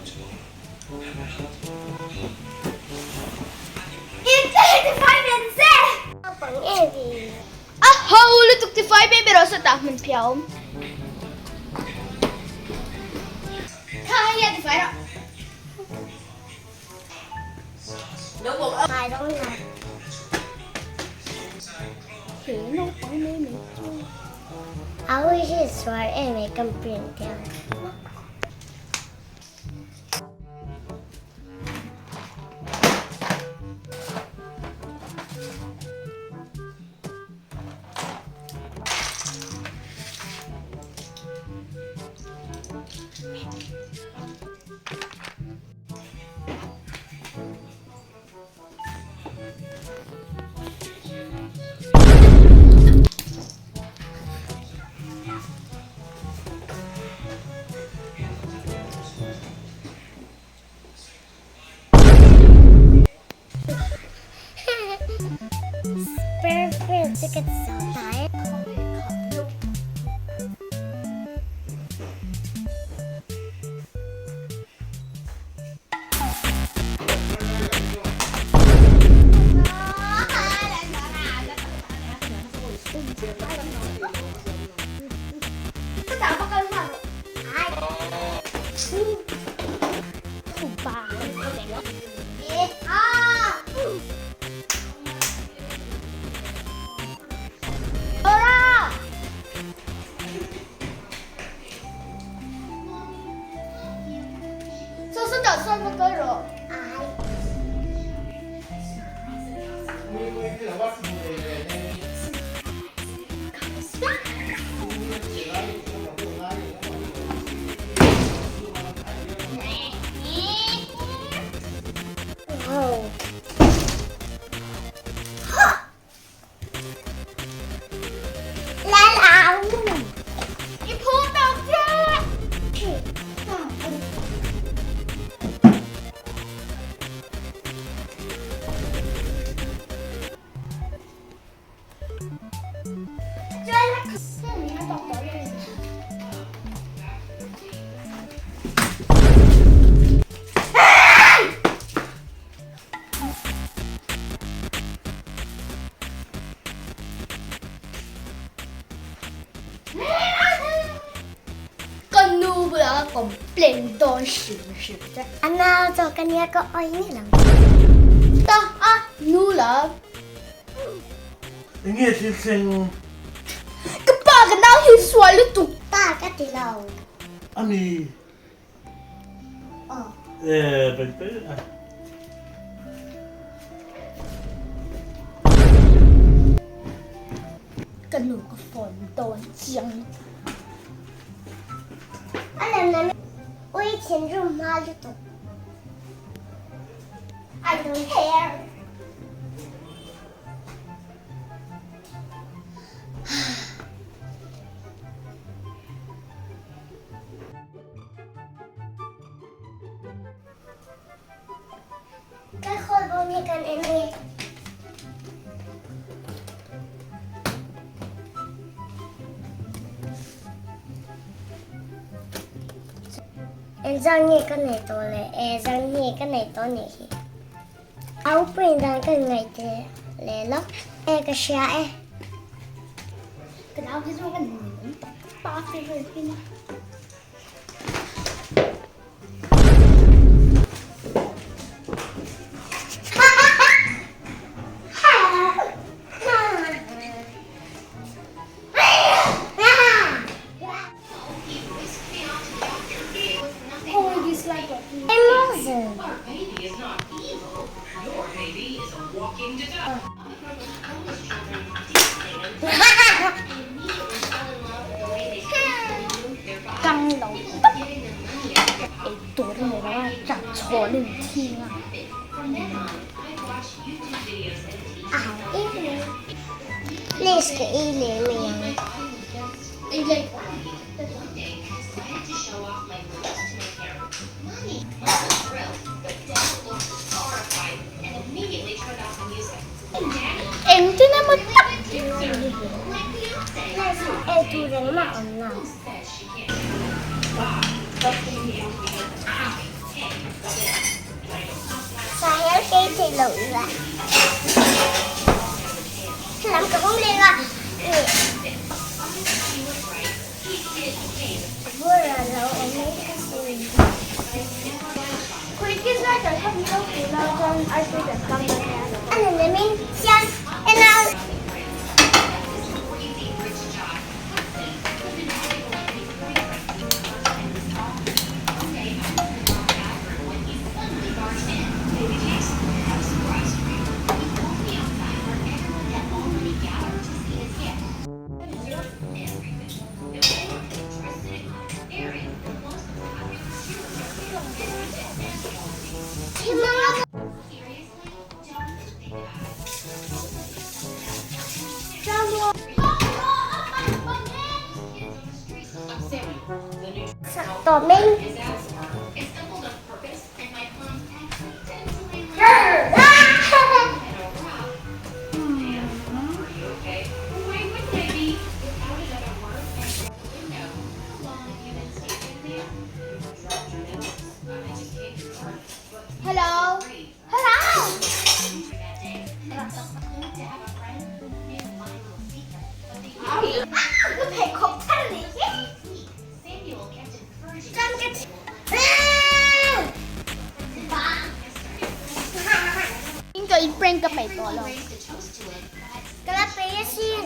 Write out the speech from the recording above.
A ho lutuk tifai mai mai rawh sawtah hmun phiah a awm. Kha hei a tifai rawh. He naupang mai mai chu. Ka nu bulah ka complain dawn hrim hrim che. A nau zawk a nia ka awih ni lo. Ta a nu la. Enge thil thleng? Ka pa ka nau hi sual lutuk. Pa ka ti lo. Ami. Aw. Eh, pen pen a. Ka nu ka phone dawn chiang. A lem na ui thinrim hma lutuk. I don't care. Ka khawl bawm hi kan en e. Engzah nge ka nei tawh le? Engzah nge ka nei tawh nih hi? Au pawhin dan ka ngaihtuah leh lo. E ka hria e. Ka nau hi chu ka ning tak tak te vel hi na. Căng lo tak ei tur a ni lo a chak chhawn in thing a. Please ka ei leh mai ang. Engtin emaw tak Ei tur engmah awm lo. Loh la. Helam ka hawng leh a. Bura lo awm mai ka sin. A nunnemin siam en a. Tawh mai. Hello. Hello. Ka pheikhawk thar nih hi. Chuan ka In ka in prank ka peih tawh lo. Ka la peih asin.